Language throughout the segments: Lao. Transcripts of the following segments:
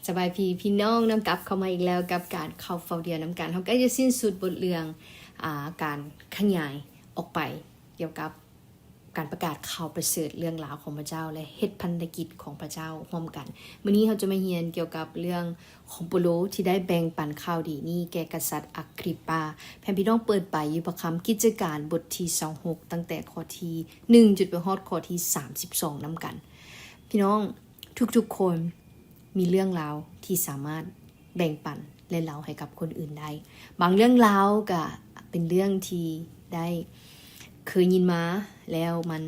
ສະບາຍດີພີ່ນ້ອງເນາະ ກັບເຂົ້າມາອີກແລ້ວກັບການເຂົ້າເຝົ້າດຽວນຳກັນ. ເຮົາໃກ້ຈະສິ້ນສຸດບົດເລື່ອງ ອາ ການຂະຫຍາຍອອກໄປກ່ຽວກັບການປະກາດຂ່າວປະເສີດເລື່ອງລາວຂອງພະເຈົ້າ ແລະ ເຮັດພັນທະກິດຂອງພະເຈົ້າຮ່ວມກັນ. ມື້ນີ້ເຮົາຈະມາຮຽນກ່ຽວກັບເລື່ອງຂອງໂປໂລທີ່ໄດ້ແບ່ງປັນຂ່າວດີນີ້ແກ່ກະສັດອາກຣິປາ. ໃຫ້ພີ່ນ້ອງເປີດໄປຢູ່ພະຄຳກິດຈະການບົດທີຊາວຫົກ ຕັ້ງແຕ່ຂໍ້ທີໜຶ່ງຈົນໄປຮອດຂໍ້ທີສາມສິບສອງນຳກັນ. ພີ່ນ້ອງ ທຸກໆຄົນມີເລື່ອງລາວທີ່ສາມາດແບ່ງປັນ ແລະ ເລົ່າໃຫ້ກັບຄົນອື່ນໄດ້. ບາງເລື່ອງລາວກະເປັນເລື່ອງທີ່ໄດ້ເຄີຍຍິນມາແລ້ວ ມັນ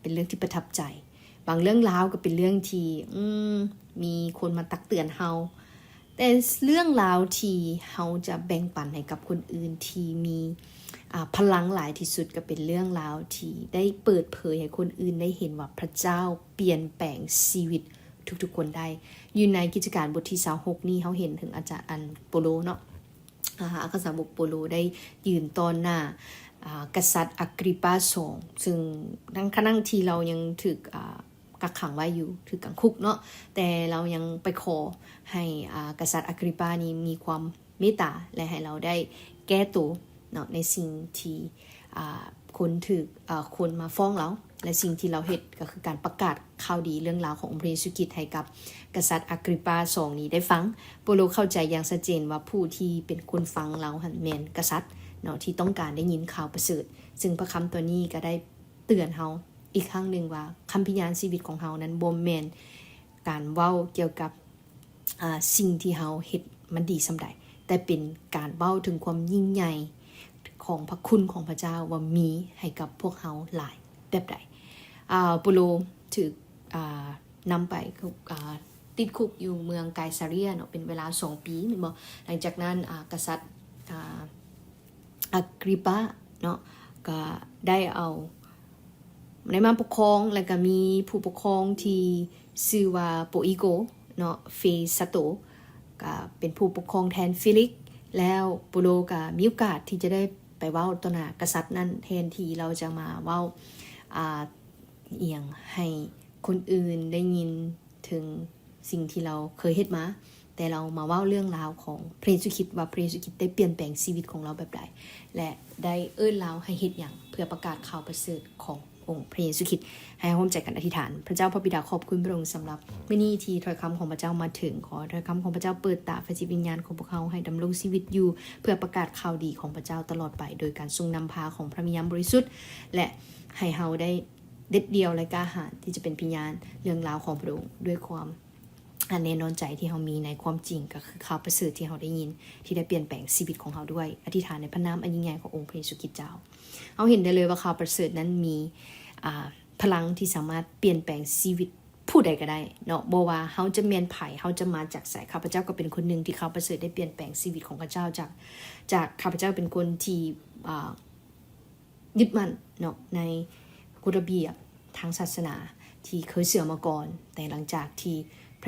ເປັນເລື່ອງທີ່ປະທັບໃຈ. ບາງເລື່ອງລາວກະເປັນເລື່ອງທີ່ ອືມ ມີຄົນມາຕັກເຕືອນເຮົາ. ແຕ່ເລື່ອງລາວທີ່ເຮົາຈະແບ່ງປັນໃຫ້ກັບຄົນອື່ນທີ່ມີ ອາ ພະລັງຫຼາຍທີ່ສຸດ ກະເປັນເລື່ອງລາວທີ່ໄດ້ເປີດເຜີຍໃຫ້ຄົນອື່ນໄດ້ເຫັນວ່າພະເຈົ້າປ່ຽນແປງຊີວິດທຸກໆຄົນໄດ້. ຢູ່ໃນກິດຈະການບົດທີຊາວຫົກນີ້ ເຮົາເຫັນເຖິງອາຈານ ອັນ ໂປໂລເນາະ ອາ ອັກຄະສາວົກໂປໂລໄດ້ຢືນຕໍ່ໜ້າ ອາ ກະສັດອາກຣິປາສອງ ຊຶ່ງໃນຂະນະທີ່ລາວຍັງຖືກ ອາ ກັກຂັງໄວ້ຢູ່ ຖືກຂັງຄຸກເນາະ ແຕ່ລາວຍັງໄປຂໍໃຫ້ ອາ ກະສັດອາກຣິປານີ້ມີຄວາມເມດຕາ ແລະ ໃຫ້ລາວໄດ້ແກ້ໂຕເນາະ ໃນສິ່ງທີ່ ອາ ຄົນຖືກ ອາ ຄົນມາຟ້ອງລາວ ແລະ ສິ່ງທີ່ລາວເຮັດກະຄືການປະກາດຂ່າວດີເລື່ອງລາວຂອງອົງພະເຢຊູຄຣິດໃຫ້ກັບກະສັດອາກຣິປາສອງນີ້ໄດ້ຟັງ. ໂປໂລເຂົ້າໃຈຢ່າງຊັດເຈນວ່າຜູ້ທີ່ເປັນຄົນຟັງລາວຫັ້ນແມ່ນກະສັດເນາະ ທີ່ຕ້ອງການໄດ້ຍິນຂ່າວປະເສີດ, ຊຶ່ງພະຄຳຕົວນີ້ກະໄດ້ເຕືອນເຮົາອີກຄັ້ງໜຶ່ງວ່າ ຄຳພິຍານຊີວິດຂອງເຮົານັ້ນບໍ່ແມ່ນການເວົ້າກ່ຽວກັບ ອາ ສິ່ງທີ່ເຮົາເຮັດມັນດີສ່ຳໃດ, ແຕ່ເປັນການເວົ້າເຖິງຄວາມຍິ່ງໃຫຍ່ຂອງພະຄຸນຂອງພະເຈົ້າວ່າມີໃຫ້ກັບພວກເຮົາຫຼາຍແບບໃດ. ອາ ໂປໂລຖືກ ອາ ນຳໄປ ອາ ຕິດຄຸກຢູ່ເມືອງໄກສາເຣຍເນາະ ເປັນເວລາສອງປີແມ່ນບໍ່? ຫຼັງຈາກນັ້ນ ອາ ກະສັດ ອາ ອາກຣິປາເນາະ ກະໄດ້ເອົາ ໄດ້ມາປົກຄອງ ແລະ ກະມີຜູ້ປົກຄອງທີ່ຊື່ວ່າໂປອີໂກເນາະ ເຟສໂຕ ກະເປັນຜູ້ປົກຄອງແທນຟີລິກ ແລ້ວໂປໂລກະມີໂອກາດທີ່ຈະໄດ້ໄປເວົ້າຕໍ່ໜ້າກະສັດນັ້ນ ແທນທີ່ລາວຈະມາເວົ້າ ອາ ອີ່ຫຍັງ ໃຫ້ຄົນອື່ນໄດ້ຍິນເຖິງສິ່ງທີ່ລາວເຄີຍເຮັດມາ, ແຕ່ລາວມາເວົ້າເລື່ອງລາວຂອງພະເຢຊູຄຣິດ ວ່າພະເຢຊູຄຣິດໄດ້ປ່ຽນແປງຊີວິດຂອງລາວແບບໃດ ແລະ ໄດ້ເອີ້ນລາວໃຫ້ເຮັດຫຍັງ ເພື່ອປະກາດຂ່າວປະເສີດຂອງອົງພະເຢຊູຄຣິດ. ໃຫ້ເຮົາຮ່ວມໃຈກັນອະທິຖານ. ພະເຈົ້າພະບິດາ ຂອບຄຸນພະອົງສຳລັບມື້ນີ້ທີ່ຖ້ອຍຄຳຂອງພະເຈົ້າມາເຖິງ. ຂໍໃຫ້ຖ້ອຍຄຳຂອງພະເຈົ້າເປີດຕາພະຈິດວິນຍານຂອງພວກເຮົາ ໃຫ້ດຳລົງຊີວິດຢູ່ເພື່ອປະກາດຂ່າວດີຂອງພະເຈົ້າຕະຫຼອດໄປ ໂດຍການຊົງນຳພາຂອງພະວິນຍານບໍລິສຸດ ແລະ ໃຫ້ເຮົາໄດ້ ເດັດດ່ຽວ ແລະ ກ້າຫານທີ່ຈະເປັນພະຍານເລື່ອງລາວຂອງພະອົງ ດ້ວຍຄວາມ ອາ ແນ່ນອນໃຈທີ່ເຮົາມີໃນຄວາມຈິງ ກໍຄືຂ່າວປະເສີດທີ່ເຮົາໄດ້ຍິນ ທີ່ໄດ້ປ່ຽນແປງຊີວິດຂອງເຮົາດ້ວຍ. ອະທິຖານໃນພະນາມອັນຍິ່ງໃຫຍ່ຂອງອົງພະເຢຊູຄຣິດເຈົ້າ. ເຮົາເຫັນໄດ້ເລີຍວ່າຂ່າວປະເສີດນັ້ນມີ ອາ ພະລັງທີ່ສາມາດປ່ຽນແປງຊີວິດຜູ້ໃດກໍໄດ້ເນາະ, ບໍ່ວ່າເຮົາຈະແມ່ນໃຜ ເຮົາຈະມາຈາກໃສ. ຂ້າພະເຈົ້າກໍເປັນຄົນໜຶ່ງທີ່ຂ່າວປະເສີດໄດ້ປ່ຽນແປງຊີວິດຂອງຂ້າພະເຈົ້າ ຈາກ ຈາກຂ້າພະເຈົ້າເປັນຄົນທີ່ ອາ ຍຶດໝັ້ນເນາະ ໃນກົດລະບຽບທາງສາສະໜາທີ່ເຄີຍເຊື່ອມາກ່ອນ, ແຕ່ຫຼັງຈາກທີ່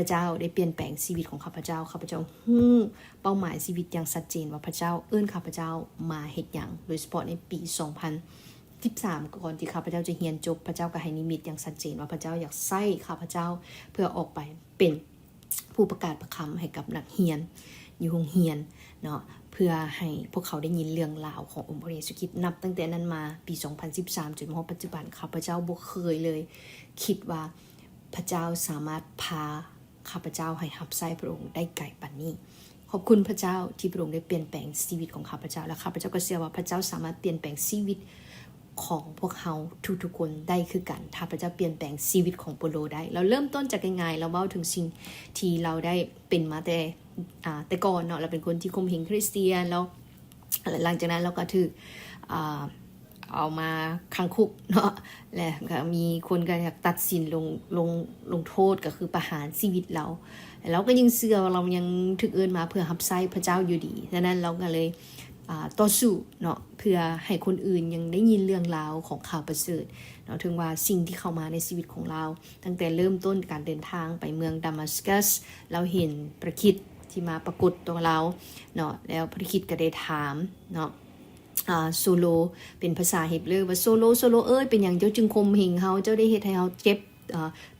ພະເຈົ້າໄດ້ປ່ຽນແປງຊີວິດຂອງຂ້າພະເຈົ້າ, ຂ້າພະເຈົ້າຮູ້ເປົ້າໝາຍຊີວິດຢ່າງຊັດເຈນວ່າພະເຈົ້າເອີ້ນຂ້າພະເຈົ້າມາເຮັດຫຍັງ, ໂດຍສະເພາະໃນປີສອງພັນສິບສາມ ກ່ອນທີ່ຂ້າພະເຈົ້າຈະຮຽນຈົບ, ພະເຈົ້າກໍໃຫ້ນິມິດຢ່າງຊັດເຈນວ່າພະເຈົ້າຢາກໃຊ້ຂ້າພະເຈົ້າເພື່ອອອກໄປເປັນ ຜູ້ປະກາດພະຄຳໃຫ້ກັບນັກຮຽນຢູ່ໂຮງຮຽນເນາະ, ເພື່ອໃຫ້ພວກເຂົາໄດ້ຍິນເລື່ອງລາວຂອງອົງພະເຢຊູຄຣິດ. ນັບຕັ້ງແຕ່ນັ້ນມາ ປີສອງພັນສິບສາມ ຈົນມາຮອດປັດຈຸບັນ, ຂ້າພະເຈົ້າບໍ່ເຄີຍເລີຍຄິດວ່າພະເຈົ້າສາມາດພາຂ້າພະເຈົ້າໃຫ້ຮັບໃຊ້ພະອົງໄດ້ໄກປານນີ້. ຂອບຄຸນພະເຈົ້າທີ່ພະອົງໄດ້ປ່ຽນແປງຊີວິດຂອງຂ້າພະເຈົ້າ, ແລະ ຂ້າພະເຈົ້າກໍເຊື່ອວ່າພະເຈົ້າສາມາດປ່ຽນແປງຊີວິດ ຂອງພວກເຮົາທຸກໆຄົນໄດ້ຄືກັນ ຖ້າພະເຈົ້າປ່ຽນແປງຊີວິດຂອງໂປໂລໄດ້. ລາວເລີ່ມຕົ້ນຈາກງ່າຍໆ ລາວເວົ້າເຖິງສິ່ງທີ່ລາວໄດ້ເປັນມາແຕ່ ອາ ແຕ່ກ່ອນເນາະ, ລາວເປັນຄົນທີ່ຂົ່ມເຫງຄຣິສຕຽນ, ແລ້ວຫຼັງຈາກນັ້ນລາວກໍຖືກ ອາ ເອົາມາຂັງຄຸກເນາະ, ແລະ ກໍມີຄົນກໍຢາກຕັດສິນລົງ ລົງ ລົງໂທດ ກໍຄືປະຫານຊີວິດລາວ. ລາວກໍຍັງເຊື່ອວ່າລາວຍັງຖືກເອີ້ນມາເພື່ອຮັບໃຊ້ພະເຈົ້າຢູ່ດີ, ສະນັ້ນລາວກໍເລີຍ ອາ ຕໍ່ສູ້ເນາະ ເພື່ອໃຫ້ຄົນອື່ນຍັງໄດ້ຍິນເລື່ອງລາວຂອງຂ່າວປະເສີດເນາະ. ເຖິງວ່າສິ່ງທີ່ເຂົ້າມາໃນຊີວິດຂອງລາວ ຕັ້ງແຕ່ເລີ່ມຕົ້ນການເດີນທາງໄປເມືອງດາມັສກັສ, ລາວເຫັນພະຄຣິດທີ່ມາປາກົດຕໍ່ລາວເນາະ, ແລ້ວພະຄຣິດກໍໄດ້ຖາມເນາະ ອາ ໂຊໂລ ເປັນພາສາເຮັບເຣີວ່າ ໂຊໂລ ໂຊໂລເອີຍ ເປັນຫຍັງເຈົ້າຈຶ່ງຂົ່ມເຫງເຮົາ? ເຈົ້າໄດ້ເຮັດໃຫ້ເຮົາເຈັບ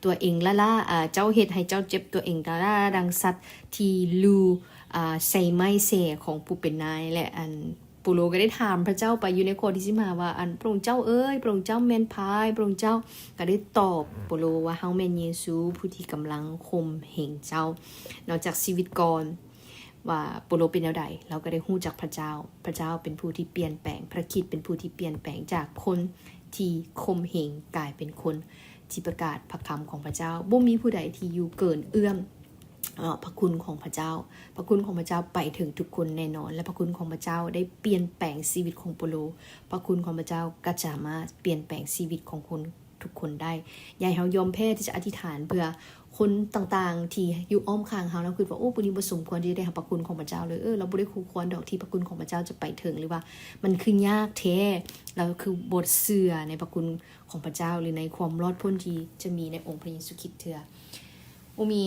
ຕົວເອງລ້າໆ ເຈົ້າເຮັດໃຫ້ເຈົ້າເຈັບຕົວເອງລ້າໆ ດັ່ງສັດທີ່ລູ່ໃສ່ໄມ້ແຊຂອງຜູ້ເປັນນາຍ. ແລະ ອັນ ເປາໂລກໍໄດ້ຖາມພະເຈົ້າໄປຢູ່ໃນຂໍ້ທີສິບຫ້າວ່າ ອັນ ພະອົງເຈົ້າເອີຍ, ພະອົງເຈົ້າແມ່ນໃຜ? ພະອົງເຈົ້າກໍໄດ້ຕອບເປາໂລວ່າ ເຮົາແມ່ນເຢຊູ ຜູ້ທີ່ກຳລັງຂົ່ມເຫງເຈົ້າ. ນອກຈາກຊີວິດກ່ອນວ່າເປາໂລເປັນແນວໃດ, ລາວກໍໄດ້ຮູ້ຈັກພະເຈົ້າ. ພະເຈົ້າເປັນຜູ້ທີ່ປ່ຽນແປງ, ພະຄຣິດເປັນຜູ້ທີ່ປ່ຽນແປງຈາກຄົນທີ່ຂົ່ມເຫງ ກາຍເປັນຄົນທີ່ປະກາດພະຄຳຂອງພະເຈົ້າ. ບໍ່ມີຜູ້ໃດທີ່ຢູ່ເກີນເອື້ອມ ເອີ ພະຄຸນຂອງພະເຈົ້າ. ພະຄຸນຂອງພະເຈົ້າໄປເຖິງທຸກຄົນແນ່ນອນ ແລະ ພະຄຸນຂອງພະເຈົ້າໄດ້ປ່ຽນແປງຊີວິດຂອງເປາໂລ. ພະຄຸນຂອງພະເຈົ້າກໍສາມາດປ່ຽນແປງຊີວິດຂອງຄົນທຸກຄົນໄດ້. ຢ່າໃຫ້ເຮົາຍອມແພ້ທີ່ຈະອະທິຖານເພື່ອຄົນຕ່າງໆທີ່ຢູ່ອ້ອມຂ້າງເຮົາ ແລ້ວຄິດວ່າ ໂອ້ ຜູ້ນີ້ບໍ່ສົມຄວນທີ່ຈະໄດ້ຮັບພະຄຸນຂອງພະເຈົ້າເລີຍ. ເອີ ລາວບໍ່ໄດ້ຄູ່ຄວນດອກທີ່ພະຄຸນຂອງພະເຈົ້າຈະໄປເຖິງ ຫຼືວ່າມັນຄືຍາກແທ້. ລາວຄືບໍ່ເຊື່ອໃນພະຄຸນຂອງພະເຈົ້າ ຫຼື ໃນຄວາມລອດພົ້ນທີ່ຈະມີໃນອົງພະເຢຊູຄຣິດເທື່ອ. ບໍ່ມີ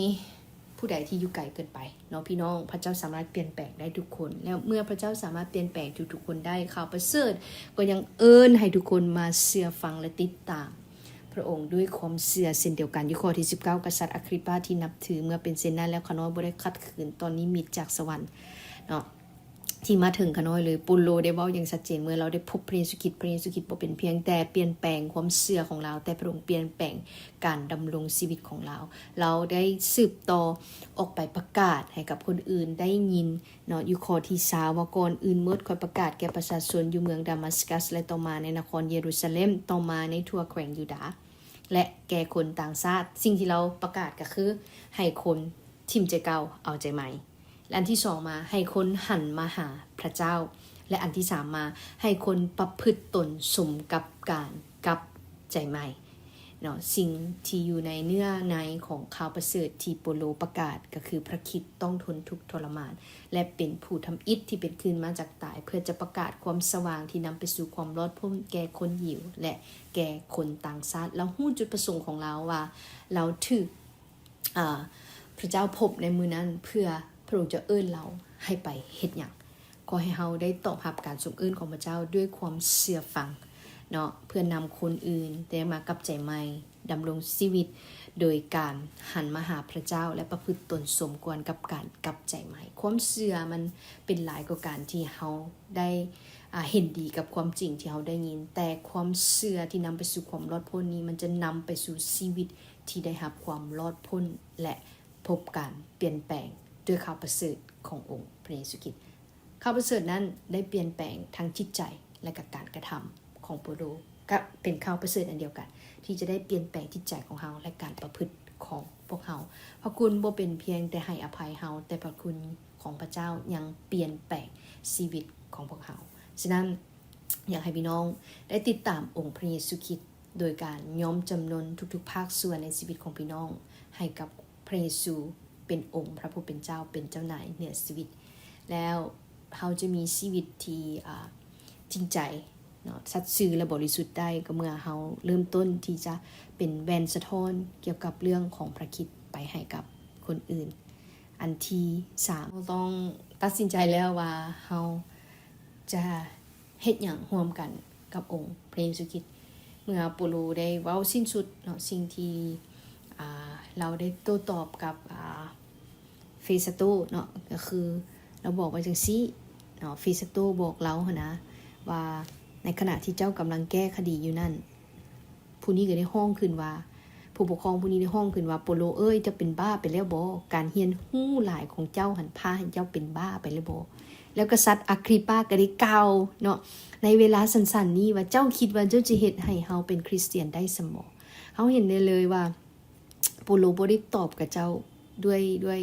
ຜູ້ໃດທີ່ຢູ່ໄກເກີນໄປເນາະ ພີ່ນ້ອງ. ພະເຈົ້າສາມາດປ່ຽນແປງໄດ້ທຸກຄົນ ແລ້ວເມື່ອພະເຈົ້າສາມາດປ່ຽນແປງທຸກໆຄົນໄດ້, ຂ່າວປະເສີດກໍຍັງເອີ້ນໃຫ້ທຸກຄົນມາເຊື່ອຟັງ ແລະ ຕິດຕາມພະອົງດ້ວຍຄວາມເຊື່ອເຊັ່ນດຽວກັນ. ຢູ່ຂໍ້ທີສິບເກົ້າ ກະສັດອາກຣິປາທີ່ນັບຖື, ເມື່ອເປັນເຊັ່ນນັ້ນແລ້ວ ຂ້ານ້ອຍບໍ່ໄດ້ຂັດຂືນຕໍ່ນິມິດຈາກສະຫວັນເນາະ ທີ່ມາເຖິງຂ້ານ້ອຍເລີຍ. ເປາໂລໄດ້ເວົ້າຢ່າງຊັດເຈນ ເມື່ອລາວໄດ້ພົບພະເຢຊູຄຣິດ, ພະເຢຊູຄຣິດບໍ່ເປັນພຽງແຕ່ປ່ຽນແປງຄວາມເຊື່ອຂອງລາວ, ແຕ່ພະອົງປ່ຽນແປງການດຳລົງຊີວິດຂອງລາວ. ລາວໄດ້ສືບຕໍ່ອອກໄປປະກາດໃຫ້ກັບຄົນອື່ນໄດ້ຍິນເນາະ. ຢູ່ຂໍ້ທີຊາວວ່າ, ກ່ອນອື່ນໝົດ ຂ້ອຍປະກາດແກ່ປະຊາຊົນຢູ່ເມືອງດາມັດສະກັດ ແລະ ຕໍ່ມາໃນນະຄອນເຢຣູຊາເລັມ, ຕໍ່ມາໃນທົ່ວແຂວງຢູດາ ແລະ ແກ່ຄົນຕ່າງຊາດ. ສິ່ງທີ່ລາວປະກາດກໍຄື ໃຫ້ຄົນຖິ້ມໃຈເກົ່າ ເອົາໃຈໃໝ່. ແລະ ອັນທີສອງມາ ໃຫ້ຄົນຫັນມາຫາພະເຈົ້າ ແລະ ອັນທີສາມມາ ໃຫ້ຄົນປະພຶດຕົນສົມກັບການກັບໃຈໃໝ່ເນາະ. ສິ່ງທີ່ຢູ່ໃນເນື້ອໃນຂອງຂ່າວປະເສີດທີ່ເປາໂລປະກາດ ກໍຄືພະຄຣິດຕ້ອງທົນທຸກທໍລະມານ ແລະ ເປັນຜູ້ທຳອິດທີ່ເປັນຄືນມາຈາກຕາຍ ເພື່ອຈະປະກາດຄວາມສະຫວ່າງທີ່ນຳໄປສູ່ຄວາມລອດພົ້ນແກ່ຄົນຢິວ ແລະ ແກ່ຄົນຕ່າງຊາດ. ລາວຮູ້ຈຸດປະສົງຂອງລາວວ່າ ລາວຖືກ ອາ ພະເຈົ້າພົບໃນມື້ນັ້ນ ເພື່ອພະອົງຈະເອີ້ນລາວໃຫ້ໄປເຮັດຫຍັງ. ຂໍໃຫ້ເຮົາໄດ້ຕອບຮັບການຊົງເອີ້ນຂອງພະເຈົ້າດ້ວຍຄວາມເຊື່ອຟັງເນາະ ເພື່ອນຳຄົນອື່ນໄດ້ມາກັບໃຈໃໝ່, ດຳລົງຊີວິດໂດຍການຫັນມາຫາພະເຈົ້າ ແລະ ປະພຶດຕົນສົມຄວນກັບການກັບໃຈໃໝ່. ຄວາມເຊື່ອມັນເປັນຫຼາຍກວ່າການທີ່ເຮົາໄດ້ ອາ ເຫັນດີກັບຄວາມຈິງທີ່ເຮົາໄດ້ຍິນ, ແຕ່ຄວາມເຊື່ອທີ່ນຳໄປສູ່ຄວາມລອດພົ້ນນີ້ ມັນຈະນຳໄປສູ່ຊີວິດ ທີ່ໄດ້ຮັບຄວາມລອດພົ້ນ ແລະ ພົບການປ່ຽນແປງດ້ວຍຂ່າວປະເສີດຂອງອົງພະເຢຊູຄຣິດ. ຂ່າວປະເສີດນັ້ນໄດ້ປ່ຽນແປງທັງຈິດໃຈ ແລະ ກະການກະທຳຂອງເປາໂລ, ກະເປັນຂ່າວປະເສີດອັນດຽວກັນ ທີ່ຈະໄດ້ປ່ຽນແປງຈິດໃຈຂອງເຮົາ ແລະ ການປະພຶດຂອງພວກເຮົາ. ພະຄຸນບໍ່ເປັນພຽງແຕ່ໃຫ້ອະໄພເຮົາ, ແຕ່ພະຄຸນຂອງພະເຈົ້າຍັງປ່ຽນແປງຊີວິດຂອງພວກເຮົາ. ສະນັ້ນ, ຢາກໃຫ້ພີ່ນ້ອງໄດ້ຕິດຕາມອົງພະເຢຊູຄຣິດ ໂດຍການຍອມຈຳນົນທຸກໆພາກສ່ວນໃນຊີວິດຂອງພີ່ນ້ອງ ໃຫ້ກັບພະເຢຊູເປັນອົງພະຜູ້ເປັນເຈົ້າ, ເປັນເຈົ້ານາຍເໜືອຊີວິດ, ແລ້ວເຮົາຈະມີຊີວິດທີ່ ອາ ຈິງໃຈເນາະ, ສັດຊື່ ແລະ ບໍລິສຸດໄດ້ ກໍເມື່ອເຮົາເລີ່ມຕົ້ນທີ່ຈະເປັນແວ່ນສະທ້ອນກ່ຽວກັບເລື່ອງຂອງພະຄຣິດໄປໃຫ້ກັບຄົນອື່ນ. ອັນທີສາມ ເຮົາຕ້ອງຕັດສິນໃຈແລ້ວວ່າເຮົາຈະ ເຮັດຫຍັງຮ່ວມກັນກັບອົງພະເຢຊູຄຣິດ. ເມື່ອເປາໂລໄດ້ເວົ້າສິ້ນສຸດເນາະ ສິ່ງທີ່ ອາ ລາວໄດ້ໂຕ້ຕອບກັບ ອາ ເຟສໂຕເນາະ, ກໍຄືລາວບອກວ່າຈັ່ງຊີ້ເນາະ, ເຟສໂຕບອກລາວຫັ້ນນະ ວ່າໃນຂະນະທີ່ເຈົ້າກຳລັງແກ້ຄະດີຢູ່ນັ້ນ ຜູ້ນີ້ກໍໄດ້ຮ້ອງຂຶ້ນວ່າ ຜູ້ປົກຄອງຜູ້ນີ້ໄດ້ຮ້ອງຂຶ້ນວ່າ, ເປາໂລເອີຍ, ເຈົ້າເປັນບ້າໄປແລ້ວບໍ? ການຮຽນຮູ້ຫຼາຍຂອງເຈົ້າຫັ້ນພາໃຫ້ເຈົ້າເປັນບ້າໄປແລ້ວບໍ? ແລ້ວກະສັດອາກຣິປາກໍໄດ້ກ່າວເນາະ, ໃນເວລາສັ້ນໆນີ້ວ່າ, ເຈົ້າຄິດວ່າເຈົ້າຈະເຮັດໃຫ້ເຮົາເປັນຄຣິສຕຽນໄດ້ຊັ້ນບໍ? ເຮົາເຫັນໄດ້ເລີຍວ່າ ເປາໂລບໍ່ໄດ້ຕອບກັບເຈົ້າດ້ວຍ, ດ້ວຍ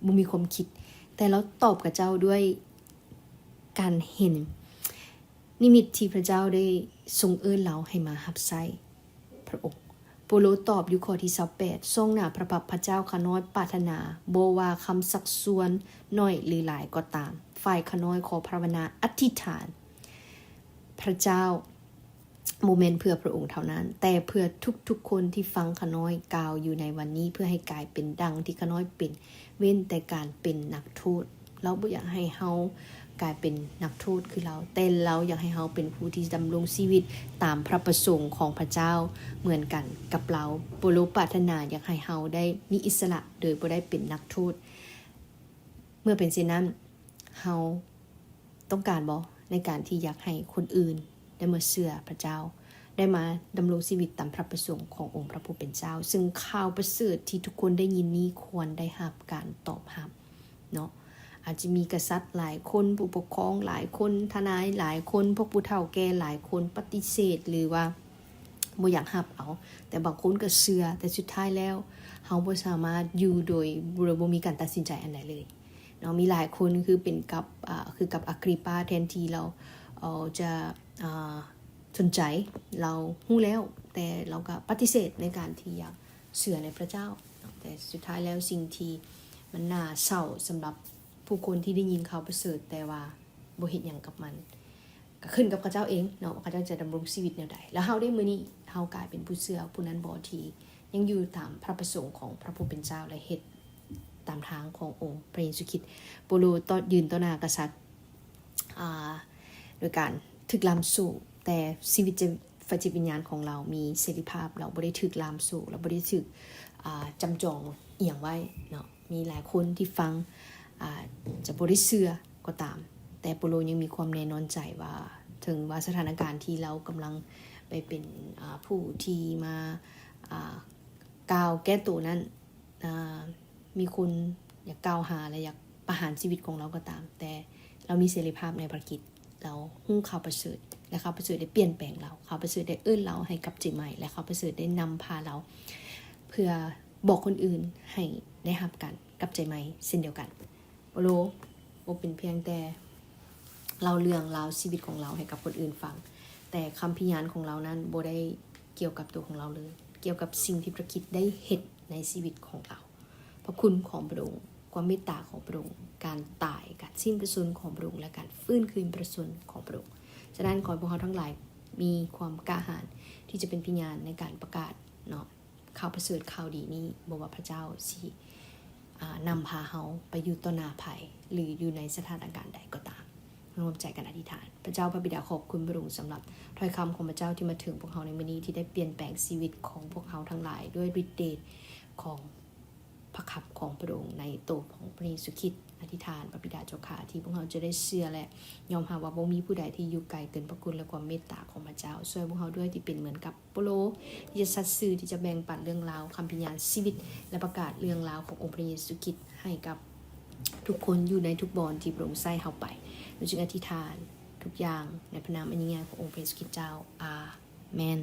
ບໍ່ມີຄວາມຄິດ, ແຕ່ລາວຕອບກັບເຈົ້າດ້ວຍການເຫັນ ນິມິດທີ່ພະເຈົ້າໄດ້ຊົງເອີ້ນລາວໃຫ້ມາຮັບໃຊ້ພະອົງ. ເປາໂລຕອບຢູ່ຂໍ້ທີຊາວແປດ, ສ່ອງໜ້າພະພັກພະເຈົ້າ, ຂ້ານ້ອຍປາດຖະໜາ ບໍ່ວ່າຄຳຊັກຊວນໜ້ອຍ ຫຼື ຫຼາຍກໍຕາມ, ຝ່າຍຂ້ານ້ອຍຂໍພາວະນາອະທິຖານພະເຈົ້າ ບໍ່ແມ່ນເພື່ອພະອົງເທົ່ານັ້ນ, ແຕ່ເພື່ອທຸກໆຄົນທີ່ຟັງຂ້ານ້ອຍກ່າວຢູ່ໃນວັນນີ້, ເພື່ອໃຫ້ກາຍເປັນດັ່ງທີ່ຂ້ານ້ອຍເປັນ, ເວັ້ນແຕ່ການເປັນນັກໂທດ. ລາວບໍ່ຢາກໃຫ້ເຮົາ ກາຍເປັນນັກໂທດຄືລາວ, ແຕ່ລາວຢາກໃຫ້ເຮົາເປັນຜູ້ທີ່ດຳລົງຊີວິດຕາມພະປະສົງຂອງພະເຈົ້າເໝືອນກັນກັບລາວ. ເປາໂລປາດຖະໜາຢາກໃຫ້ເຮົາໄດ້ມີອິດສະຫຼະໂດຍບໍ່ໄດ້ເປັນນັກໂທດ. ເມື່ອເປັນເຊັ່ນນັ້ນ, ເຮົາຕ້ອງການບໍ່ ໃນການທີ່ຢາກໃຫ້ຄົນອື່ນໄດ້ມາເຊື່ອພະເຈົ້າ, ໄດ້ມາດຳລົງຊີວິດຕາມພະປະສົງຂອງອົງພະຜູ້ເປັນເຈົ້າ? ເຊິ່ງຂ່າວປະເສີດທີ່ທຸກຄົນໄດ້ຍິນນີ້ຄວນໄດ້ຮັບການຕອບຮັບເນາະ. ອາດຈະມີກະສັດຫຼາຍຄົນ, ຜູ້ປົກຄອງຫຼາຍຄົນ, ທະນາຍຫຼາຍຄົນ, ພວກຜູ້ເຖົ້າແກ່ຫຼາຍຄົນປະຕິເສດ ຫຼືວ່າບໍ່ຢາກຮັບເອົາ, ແຕ່ບາງຄົນກໍເຊື່ອ. ແຕ່ສຸດທ້າຍແລ້ວ ເຮົາບໍ່ສາມາດຢູ່ໂດຍ ໂດຍບໍ່ມີການຕັດສິນໃຈອັນໃດເລີຍເນາະ. ມີຫຼາຍຄົນຄືເປັນກັບ ອາ ຄືກັບອາກຣິປາ, ແທນທີ່ລາວ ເອີ ຈະ ອາ ສົນໃຈ, ລາວຮູ້ແລ້ວ ແຕ່ລາວກໍປະຕິເສດໃນການທີ່ຢາກເຊື່ອໃນພະເຈົ້າເນາະ. ແຕ່ສຸດທ້າຍແລ້ວ ສິ່ງທີ່ມັນໜ້າເສົ້າສຳລັບຜູ້ຄົນທີ່ໄດ້ຍິນຂ່າວປະເສີດ ແຕ່ວ່າບໍ່ເຮັດຫຍັງກັບມັນ ກໍຂຶ້ນກັບເຂົາເຈົ້າເອງເນາະ ວ່າເຂົາເຈົ້າຈະດຳລົງຊີວິດແນວໃດ. ແລ້ວເຮົາເດ້ ມື້ນີ້ເຮົາກາຍເປັນຜູ້ເຊື່ອຜູ້ນັ້ນບໍ່ ທີ່ຍັງຢູ່ຕາມພະປະສົງຂອງພະຜູ້ເປັນເຈົ້າ ແລະ ເຮັດຕາມທາງຂອງອົງພະເຢຊູຄຣິດ? ເປາໂລຕໍ່ ຢືນຕໍ່ໜ້າກະສັດ ອາ ໂດຍການຖືກລ່າມໂສ້, ແຕ່ຊີວິດຈະ ຝ່າຍຈິດວິນຍານຂອງລາວມີເສລີພາບ, ລາວບໍ່ໄດ້ຖືກລ່າມໂສ້, ລາວບໍ່ໄດ້ຖືກ ອາ ຈຳຈອງອີ່ຫຍັງໄວ້ເນາະ. ມີຫຼາຍຄົນທີ່ຟັງ ອາ ຈະບໍ່ໄດ້ເຊື່ອກໍຕາມ, ແຕ່ເປາໂລຍັງມີຄວາມແນ່ນອນໃຈວ່າ ເຖິງວ່າສະຖານະການທີ່ລາວກຳລັງໄປເປັນ ອາ ຜູ້ທີ່ມາ ອາ ກ່າວແກ້ໂຕນັ້ນ ອາ ມີຄົນຢາກກ່າວຫາ ແລະ ຢາກປະຫານຊີວິດຂອງລາວກໍຕາມ, ແຕ່ລາວມີເສລີພາບໃນພາລະກິດ. ລາວຮູ້ຂ່າວປະເສີດ ແລະ ຂ່າວປະເສີດໄດ້ປ່ຽນແປງລາວ. ຂ່າວປະເສີດໄດ້ເອີ້ນລາວໃຫ້ກັບໃຈໃໝ່ ແລະ ຂ່າວປະເສີດໄດ້ນຳພາລາວ ເພື່ອບອກຄົນອື່ນໃຫ້ໄດ້ຮັບການກັບໃຈໃໝ່ເຊັ່ນດຽວກັນ. ເປາໂລບໍ່ເປັນພຽງແຕ່ເລົ່າເລື່ອງລາວຊີວິດຂອງລາວໃຫ້ກັບຄົນອື່ນຟັງ, ແຕ່ຄຳພິຍານຂອງລາວນັ້ນບໍ່ໄດ້ກ່ຽວກັບຕົວຂອງລາວເລີຍ, ກ່ຽວກັບສິ່ງທີ່ພະຄຣິດໄດ້ເຮັດໃນຊີວິດຂອງລາວ, ພະຄຸນຂອງພະອົງ, ຄວາມເມດຕາຂອງພະອົງ, ການຕາຍ, ການສິ້ນພະຊົນຂອງພະອົງ ແລະ ການຟື້ນຄືນພະຊົນຂອງພະອົງ. ສະນັ້ນ ຂໍໃຫ້ພວກເຮົາທັງຫຼາຍມີຄວາມກ້າຫານທີ່ຈະເປັນພະຍານໃນການປະກາດເນາະ ຂ່າວປະເສີດຂ່າວດີນີ້, ບໍ່ວ່າພະເຈົ້າຊິ ອາ ນຳພາເຮົາໄປຢູ່ຕໍ່ໜ້າໃຜ ຫຼື ຢູ່ໃນສະຖານະການໃດກໍຕາມ. ຮ່ວມໃຈກັນອະທິຖານ. ພະເຈົ້າພະບິດາ ຂອບຄຸນພະອົງສຳລັບຖ້ອຍຄຳຂອງພະເຈົ້າທີ່ມາເຖິງພວກເຮົາໃນມື້ນີ້, ທີ່ໄດ້ປ່ຽນແປງຊີວິດຂອງພວກເຮົາທັງຫຼາຍດ້ວຍລິດເດດຂອງພະຄຳຂອງພະອົງໃນໂຕຂອງພະເຢຊູຄຣິດ. ອະທິຖານພະບິດາເຈົ້າຂ້າ ທີ່ພວກເຮົາຈະໄດ້ເຊື່ອ ແລະ ຍອມຮັບວ່າບໍ່ມີຜູ້ໃດທີ່ຢູ່ໄກເກີນພະຄຸນ ແລະ ຄວາມເມດຕາຂອງພະເຈົ້າ. ຊ່ວຍພວກເຮົາດ້ວຍທີ່ເປັນເໝືອນກັບ ໂປໂລ ທີ່ຈະສັດຊື່ທີ່ຈະແບ່ງປັນເລື່ອງລາວຄຳພິຍານຊີວິດ ແລະ ປະກາດເລື່ອງລາວຂອງອົງພະເຢຊູຄຣິດໃຫ້ກັບທຸກຄົນຢູ່ໃນທຸກບ່ອນທີ່ພະອົງໃຊ້ເຮົາໄປ. ໜູຈຶ່ງອະທິຖານທຸກຢ່າງໃນພະນາມອັນຍິ່ງໃຫຍ່ຂອງອົງພະເຢຊູຄຣິດເຈົ້າ. ອາເມນ.